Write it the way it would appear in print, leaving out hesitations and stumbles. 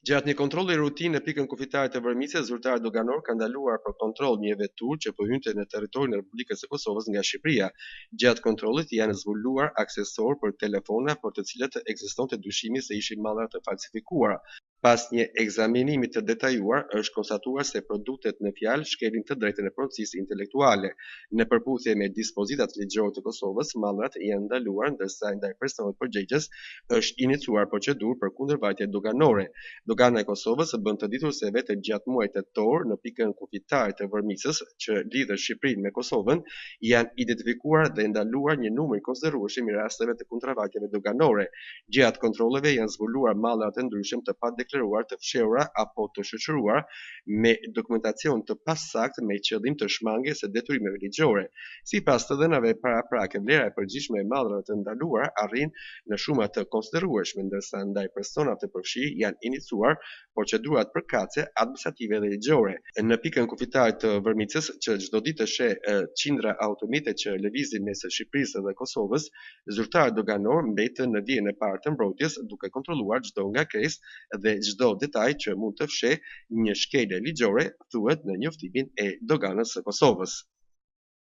Gjatë një kontrolli rutinë në pikën kufitare të Vërmicës, zyrtarët doganorë kanë ndaluar për kontroll një veturë që po hynte në territorin e Republikës së Kosovës nga Shqipëria. Gjatë kontrollit janë zbuluar aksesorë për telefona për të cilët ekzistonte dyshimi se ishin mallra të falsifikuara. Pas një ekzaminimi të detajuar, është konstatuar se produktet në fjalë shkelin të drejtën e pronësisë intelektuale. Në përputhje me dispozitat ligjore të Kosovës, mallrat janë ndaluar ndërsa ndaj personit përgjegjës është iniciuar procedurë për kundërvajtje doganore. Dogana e Kosovës bën të ditur se vetëm gjatë muajit tetor në pikën kufitare të Vërmicës, që lidh Shqipërinë me Kosovën, janë identifikuar dhe ndaluar një numër i konsiderueshëm i rasteve të kundërvajtjeve doganore. Gjatë kontrolleve janë zbuluar mallra të ndryshëm të padeklaruar të fshehura apo të shoqëruar me dokumentacion të pasaktë me qëllim të shmangies së detyrimeve ligjore. Sipas të dhënave paraprake, vlera e përgjithshme e mallrave të ndaluara arrin në shuma të konsiderueshme, ndërsa ndaj personave të përfshirë janë iniciuar procedurat përkatëse administrative dhe ligjore. Në pikën kufitare të Vërmicës, që çdo ditë sheh qindra automjete që lëvizin mes Shqipërisë dhe Kosovës, Zyrtarët doganorë mbeten në vijën e parë të mbrojtjes, duke kontrolluar çdo ngarkesë dhe çdo detaj që mund të fshehë një shkelje ligjore, thuhet në njoftimin e Doganës së Kosovës.